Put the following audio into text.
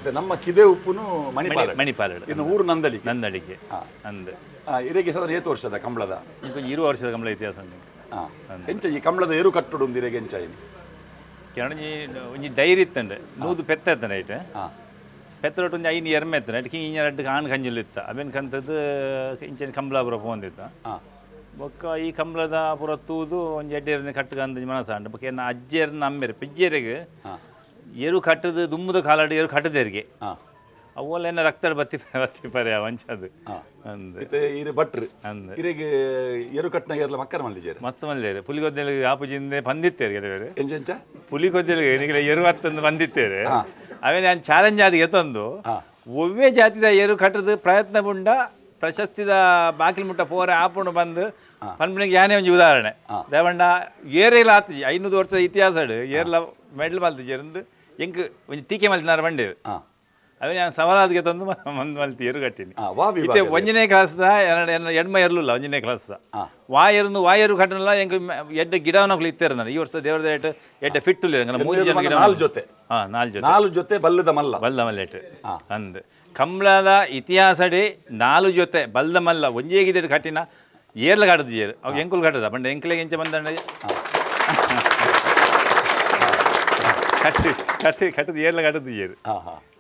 ಇತ್ತೆ ನಮ್ಮ ಕಿದೆ ಉಪ್ಪುನು ಮಣಿಪಾಲ. ಮಣಿಪಾಲಡ್. ಇನ್ನು ಊರು ನಂದಳಿಕೆ. ನಂದಳಿಕೆ ಅಂದ್. ಇರೆಗೆ ಸಾಧಾರಣ ಏತ್ ವರ್ಷದ ಕಂಬಳದ? ಇಂಕೊಂಜಿ 20 ವರ್ಷದ ಕಂಬಳ ಇತಿಹಾಸ ಉಂಡು. ಎಂಚ ಈ ಕಂಬಳದ ಎರು ಕಟ್ಟುಡು ಉಂದು ಇರೆಗೆ ಎಂಚ ಇನಿ? ಕೆಲವೊಂಜಿ ಒಂಜಿ ಡೈರಿ ಇತ್ತಂಡೆ, 100 ಪೆತ್ತ ಇತ್ತಂಡೆ ಐಟ್. ಪೆತ್ತರೊಟ್ಟು ಒಂಜಿ 5 ಎರ್ಮೆ ಇತ್ತಂಡೆ ಐಟ್. ಇಂಚ ರಡ್ಡ್ ಆಣ್ ಕಂಜಿಲು ಇತ್ತ. ಅವೆನ್ ಕಂತದ್ದು ಇಂಚಿನ ಕಂಬಳ ಪೂರ ಪೋವೊಂದಿತ್ತ. ಬೊಕ್ಕ ಈ ಕಂಬಳದ ಪೂರ ತೂದು ಒಂಜಿ ಎಡ್ಡೆರ್ನ ಕಟ್ಟುಗ ಅಂದ್ ಮನಸ್ಸಾಂಡ್. ಬೊಕ್ಕ ಎನ್ನ ಅಜ್ಜೆರ್ನ ಅಮ್ಮೆರ್ ಪಿಜ್ಜೆರೆಗ್ ಎರು ಕಟ್ಟುದು ದುಂಬುದ ಕಾಲಡ್ ಎರು ಕಟ್ಟುದೆರ್ಗೆ. ಅವು ಎನ್ನ ರಕ್ತಡ್ ಬತ್ತಿ ಬತ್ತಿ ಪರ್ಯ ಅಂಚದು ಅಂದ್. ಇತ್ತೆ ಇರೆ ಭಟ್ರು. ಅಂದ್. ಇರೆಗ್ ಎರು ಕಟ್ಟನ ಏರ್ಲ ಮಕ್ಕರ ಮಲ್ದಿಜೆರ್? ಮಸ್ತ್ ಮಲ್ದೇರು. ಪುಲಿಗೊದ್ದೆಲ್ ಆಪುಜಿಂದೆ ಪಂದಿತ್ತೇರು ಕೆಲವರು. ಎಂಚ ಎಂಚ? ಪುಲಿಗೊದ್ದೆಲ್ ನಿಗಲ ಎರು ಅತ್ತಂದು ಬಂದಿತ್ತೇರು. ಅವೇ ನಾನು ಚಾಲೆಂಜ್ ಆದ್ ಎತ್ತೊಂದು ಒವ್ವೇ ಜಾತಿದ ಎರು ಕಟ್ಟದು ಪ್ರಯತ್ನ ಪುಂಡ ಪ್ರಶಸ್ತಿದ ಬಾಕಿಲ್ ಮುಟ್ಟ ಪೋರೆ ಆಪುಂಡು ಬಂದು ಪನ್ಪಿನಗೆ ಯಾನೇ ಒಂಜಿ ಉದಾಹರಣೆ. ದೇವಂಡ ಏರೇಲ ಆತಿಜಿ 500 ವರ್ಷದ ಇತಿಹಾಸ ಏರ್ಲ ಮೆಡ್ಲ್ ಮಲ್ತಿಜೆರಂದು ಎಂಕ್ ಒಂಜಿ ಟೀಕೆ ಮಲ್ತಿನಾರ ಬಂಡೇರು. ಅವೇ ನಾನು ಸವಾಲಾದ್ಗೆ ತಂದು ಮಂದ್ ಮಲ್ತಿ ಎರು ಕಟ್ಟಿನಿ. ವಾ ಇತ್ತೆ ವಿಭಾಗದ? ಒಂಜನೇ ಕ್ಲಾಸ್ದ ಎರಡು ಎನ್ನ ಎಡ್ಮ ಎರ್ಲುಲ್ಲ ಒಂಜನೇ ಕ್ಲಾಸ್ದ. ವಾ ಎರುಂದು ವಾ ಎರು ಕಟ್ಟನಲ್ಲ ಎಂಕ್ ಎಡ್ಡೆ ಗಿಡವನಕ್ಲು ಇತ್ತೆರ್. ಈ ವರ್ಷ ದೇವರ ದಯೆಟ್ ಎಡ್ಡೆ ಫಿಟ್ ಉಲ್ಲೆರ್. ಎಂಕಲ್ನ ಮೂಜಿ ಜನ ಗಿಡ. ನಾಲ್ ಜೊತೆ? ನಾಲ್ ಜೊತೆ. ನಾಲ್ ಜೊತೆ ಬಲ್ಲದ ಮಲ್ಲ. ಬಲ್ದ ಮಲ್ಲೆಟ್ ಅಂದ್. ಕಂಬಳದ ಇತಿಹಾಸಡೆ ನಾಲು ಜೊತೆ ಬಲ್ದ ಮಲ್ಲ ಒಂಜೇ ಗಿದೆಡ್ ಕಟ್ಟಿನ ಏರ್ಲ ಕಟ್ಟದಿಜೆರ್. ಅವು ಎಂಕುಲು ಕಟ್ಟದ ಪಂಡ ಎಂಕ್ಲೆಗ್ ಎಂಚ ಬಂದಂಡ ಕಟ್ಟಿ ಕಟ್ಟಿ ಕಟ್ಟದ ಏರ್ಲ ಕಟ್ಟದಿಜೆರ್. ಹಾ ಹಾ.